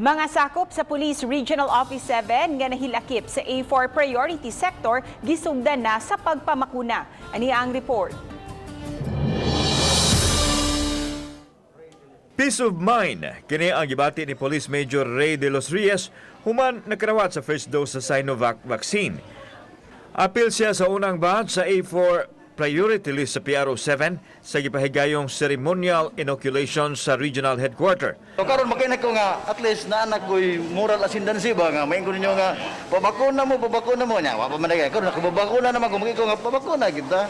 Mga sakop sa Police Regional Office 7 nga nahilakip sa A4 Priority Sector gisugdan na sa pagpamakuna. Ani ang report. Peace of mind, kini ang gibati ni Police Major Ray de los Reyes human nakarawat sa first dose sa Sinovac vaccine. Apil siya sa unang batch sa A4 priority list sa PRO 7 sa gipahigayong ceremonial inoculation sa regional headquarter. So karon makina ko nga at least naa na ko'y moral ascendancy ba nga maingon ninyo nga pabakuna mo nya wa pa man dagay karon nakababakuna naman ko ko nga pabakuna kita.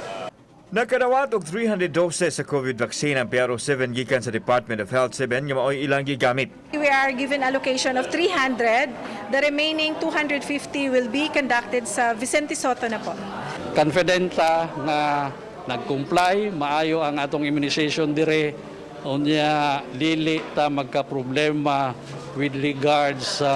Nakadawat og 300 doses sa COVID vaccine ang PRO 7 gikan sa Department of Health 7 nga maoy ilang gigamit. We are given allocation of 300. The remaining 250 will be conducted sa Vicente Sotto na po. Confident ta nga nag-comply, maayo ang atong immunization dire, unya dili ta magka-problema with regards sa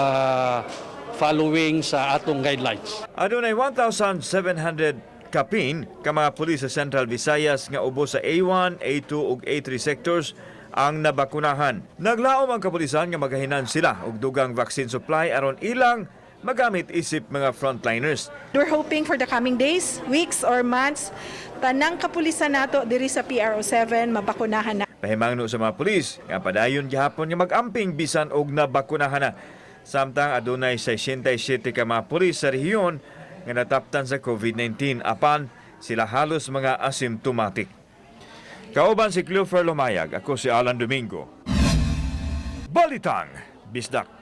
following sa atong guidelines. Adunay 1,700 kapin ka mga pulis sa Central Visayas nga ubos sa A1, A2 ug A3 sectors ang nabakunahan. Naglaom ang kapulisan nga magahinan sila og dugang vaccine supply aron ilang magamit isip mga frontliners. We're hoping for the coming days, weeks, or months, tanang kapulisan nato diri sa PRO 7 mabakunahan na. Pahimangno sa mga pulis nga padayon gihapon nga mag-amping bisan og nabakunahan na. Samtang adunay 67 ka mga pulis sa rehiyon nga nataptan sa COVID-19 apan sila halos mga asymptomatic. Kauban si Cleofer Lumayag, ako si Alan Domingo. Balitang Bisdak.